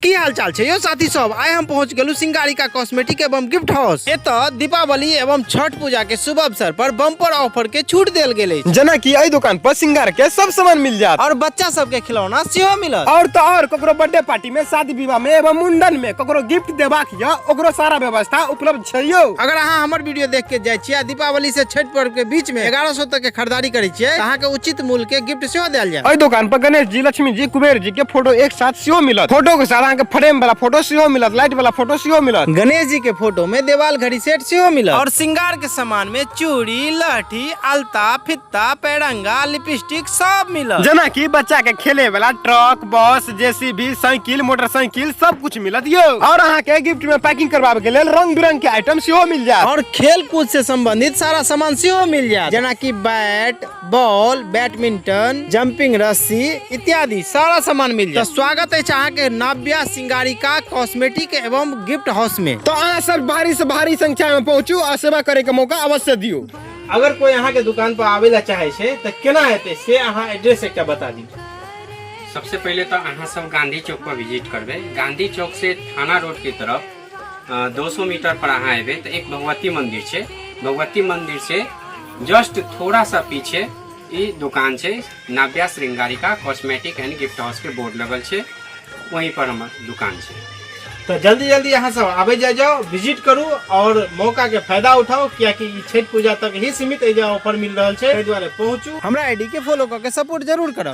की हाल चाल छै यो साथी सब? आइ हम पहुंच गेलहुँ सिंगारिका कॉस्मेटिक एवं गिफ्ट हाउस। एतऽ दीपावली एवं छठ पूजा के शुभ अवसर पर बम्पर ऑफर के छूट देल गेल अछि। जेना कि एहि दुकान पर सिंगार के सब सामान मिल जायत और बच्चा सब के खिलौना सेहो मिलत। और तो और ककरो बर्थडे पार्टी में, शादी विवाह में एवं मुंडन में ककरो गिफ्ट देबाक या ओकरो सारा व्यवस्था उपलब्ध छै यो। अगर अहाँ हमर वीडियो देख के जाय छियै आ दीपावली से छठ पर्व के बीच में 1100 तक के खरीदारी करै छियै, अहाँ के उचित मूल्य के गिफ्ट सेहो देल जायत। एहि दुकान पर गणेश जी, लक्ष्मी जी, कुबेर जी के फोटो एक साथ सेहो मिलत। फोटो के साथ अहाँके फ्रेम वाला फोटो सेहो मिलत, लाइट वाला फोटो सेहो मिलत। गणेश जी के फोटो में देवाल घड़ी सेट सेहो मिलत और श्रृंगार के सामान में चूड़ी, लहठी, अलता, फित्ता, पेरंगा, लिपस्टिक सब मिलत। जेना कि बच्चा के खेले वाला ट्रक, बस, जेसीबी, साइकिल, मोटरसाइकिल सब कुछ मिलत यो। और अहाँ के गिफ्ट में पैकिंग करवावे के लेल रंग बिरंग के आइटम सेहो मिल जायत और खेल कूद से संबंधित सारा सामान सेहो मिल जायत, जेना कि बैट, बॉल, बैडमिंटन, जंपिंग रस्सी इत्यादि सारा सामान मिल जायत। तो स्वागत है अहाँ के नव्या सिंगारिका कॉस्मेटिक एवं गिफ्ट हाउस में। तो अहाँ सब भारी से भारी संख्या में पहुंचू आ सेवा करे के मौका अवश्य दियो। अगर कोई अहाँ के दुकान पर आवे ला चाहे छै त केना एते से अहाँ एड्रेस एकटा बता दियो। सबसे पहले तो अहाँ सब गांधी चौक पर विजिट करबे। गांधी चौक से थाना रोड के तरफ 200 मीटर पर अहाँ एबे तो एक भगवती मंदिर छै। भगवती मंदिर से जस्ट थोड़ा सा पीछे ई दुकान छै, Navya Shringarika cosmetic and gift house के बोर्ड लगल छै, वहीं पर हमर दुकान छै। तो जल्दी जल्दी अहाँ सब आबे जाय जाओ, विजिट करू और मौका के फायदा उठाओ, कियाकि ई छठ पूजा तक ही सीमित एहि ऑफर मिल रहल छै, एहि दुआरे पहुंचू। हमरा आईडी के फॉलो करके सपोर्ट जरूर करब।